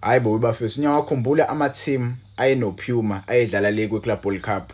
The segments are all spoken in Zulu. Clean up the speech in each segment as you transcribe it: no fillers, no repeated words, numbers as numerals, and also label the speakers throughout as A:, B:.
A: Hayi bo bafethu, niyawakhumbula ama-team ayeno-Puma ayedlala le kwi-Club World Cup.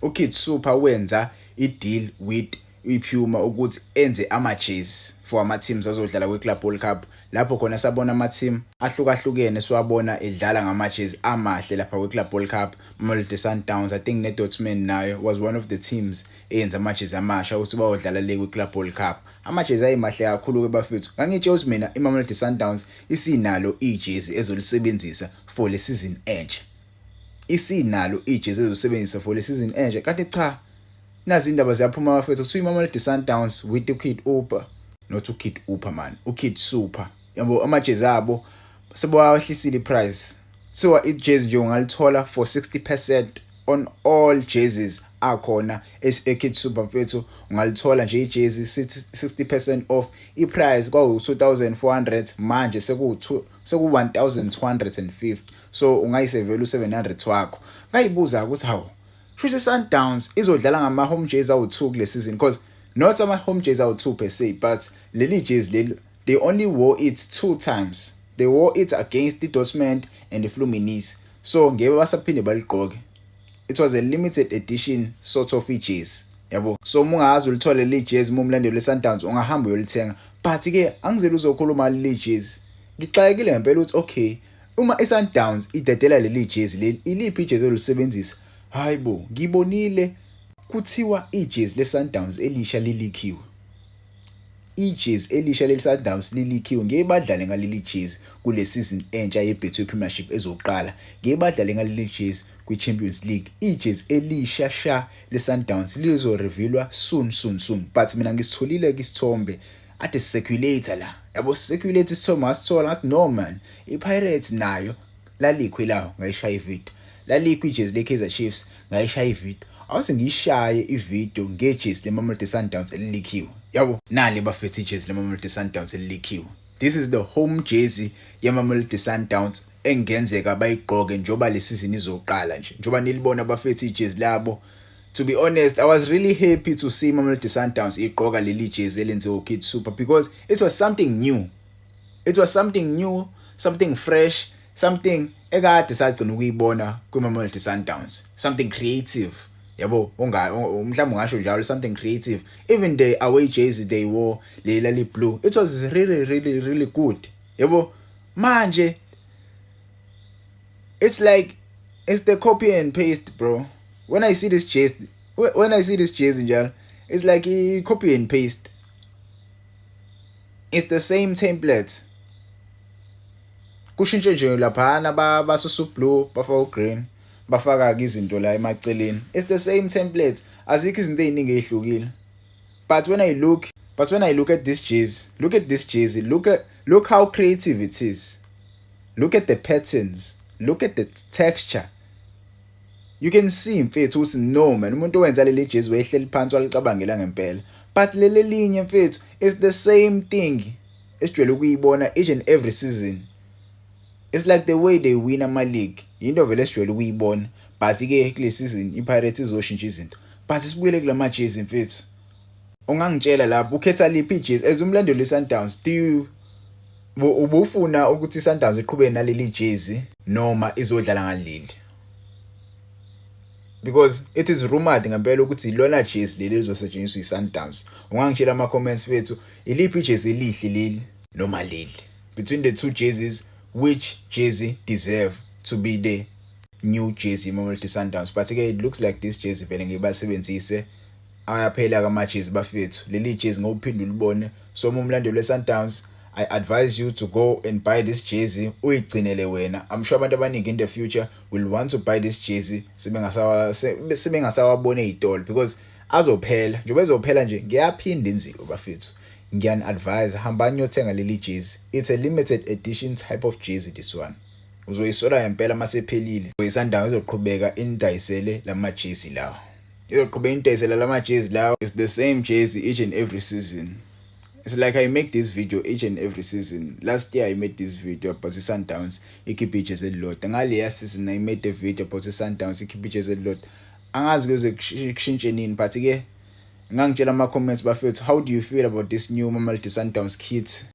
A: UKidSuper wenza i-deal with iPuma ukuthi enze ama-jersey for ama-teams azodlala kwi-Club World Cup. Lapho khona sabona ama-team ahlukahlukene, siwabona edlala ngama-jersey amahle lapha kwi-Club World Cup. Mamelodi Sundowns, I think ne-Dortmund nayo was one of the teams eyenza ama-jersey amasha ukuthi bayodlala le kwi-Club World Cup. Ama-jersey ayemahle kakhulu-ke bafethu. Ngangitshela ukuthi mina iMamelodi Sundowns isinalo ijezi ezolisebenzisa for le season entsha. Isinalo ijezi ezolisebenzisa for le season entsha, kanti cha, nazi indaba ziyaphuma bafethu, kuthiwa iMamelodi Sundowns with uKid Upa, not uKid Upa man, uKid Super, yabo, amajezi abo sebawahlisile iprice. So ijezi nje ungalithola for 60% on all jerseys akhona eKid Super mfethu. Ungalithola nje ijezi 60% off iprice, kwaku 2400, manje seku 1250, so ungayisevela u700 wakho. Ngayibuza ukuthi hawu, shuthi Sundowns izodlala ngama home jerseys awu2 kule season, because not ama home jerseys awu2 per se, but leli jersey leli, they only wore it two times. They wore it against the Dortmund and the Fluminense, so ngeke basaphinde baligqoke. It was a limited edition sort of ijezi, yabo. So uma ungazi ulithole leli jezi, uma umlandeli weSundowns, ungahamba uyolithenga. But ke angizeli uzokhuluma leli jezi, ngixakekile ngempela ukuthi okay, uma iSundowns idedela leli jezi leli, iliphi ijezi olisebenzisa? Hayibo, ngibonile kuthiwa ijezi leSundowns elisha lileakiwe, ijezi elisha leli-Sundowns lileakiwe. Ngeke badlale ngaleli jezi kule season entsha ye-Betway Premiership ezoqala, ngeke badlale ngaleli jezi kwi-Champions League. Ijezi elisha sha le-Sundowns lizorevealwa soon, soon, soon, but mina ngisitholile ke isithombe ade circulate la, yabo, circulate isithombe, ngasithola, ngathi no man, iPirates nayo laleakwe lawo, ngayishaya ivideo. Laleakwe ijezi le-Kaizer Chiefs, ngayishaya ivideo. Awuse ngiyishaye ivideo ngejezi leMamelodi Sundowns elileakiwe, yabo. Nali bafethu ijezi leMamelodi Sundowns elileakiwe. This is the home jersey yeMamelodi Sundowns engenzeka bayigqoke njoba le season izoqala nje. Njoba nilibona bafethu ijezi labo, to be honest, I was really happy to see Mamelodi Sundowns igqoka leli jezi elenziwe uKid Super because it was something new. It was something new, something fresh, something ekade sagcina ukuyibona kwiMamelodi Sundowns, something creative, yabo, unga mhlawumbe ungasho njalo, something creative. Even the away jersey they wore, lela li blue, it was really, really, really good, yabo. Manje it's like it's the copy and paste, bro. When I see this jersey, when I see this jersey njalo, it's like a copy and paste. It's the same template, kushintshe nje laphana, basusa blue, bafaka ugreen, bafaka ke izinto la emaceleni. It's the same template, azikho izinto eziningi ezihlukile. But when I look at this jersey, look at this jersey, look how creative it is. Look at the patterns, look at the texture. You can see mfethu ukuthi no man, umuntu owenza leli jezi wayehleli phansi walicabangela ngempela. But leli linye mfethu is the same thing esijwayele ukuyibona each and every season. It's like the way they win ama league, into vele esijwayele ukuyibona. But ke kule season iPirates izoshintsha izinto. But sibuyele kulama jezi mfethu, ungangitshela lapho ukhetha liphi ijezi as umlandeli weSundowns? Do you ubufuna ukuthi iSundowns iqhubeke naleli jezi noma izodlala ngaleli? Because it is rumored ngempela ukuthi ilona jezi leli lizosetshenziswa iSundowns. Ungangitshela ama comments fethu, iliphi ijezi elihle, leli noma leli? Between the two jerseys, which jersey deserve to be the new jersey Mamelodi Sundowns? But ke it looks like this jersey vele ngibasebenzise, ayaphela kamajezi bafethu, leli jezi ngokuphinde ulibone. So uma umlandeli weSundowns, I advise you to go and buy this jersey, uyigcinele wena. I'm sure abantu abaningi in the future will want to buy this jersey sebengasawabona ezitolo because azophela. Njengoba ezophela nje, ngiyaphinda inziko bafethu, ngiyani advise, hambani niyothenga leli jersey. It's a limited edition type of jersey, this one. Uzoyisola ngempela masephelile. ISundowns izoqhubeka inidayisele lamajezi lawa, izoqhubeka inidayisele lamajezi lawa. It's the same jersey each and every season. It's like I make this video each and every season. Last year I made this video about iSundowns ikhiphe ijezi elilodwa. Ngaleya season I made a video about iSundowns ikhiphe ijezi elilodwa. Angazi kuze kushintshe nini, but ke ngangitshela ama comments bafethu, how do you feel about this new Mamelodi Sundowns kit?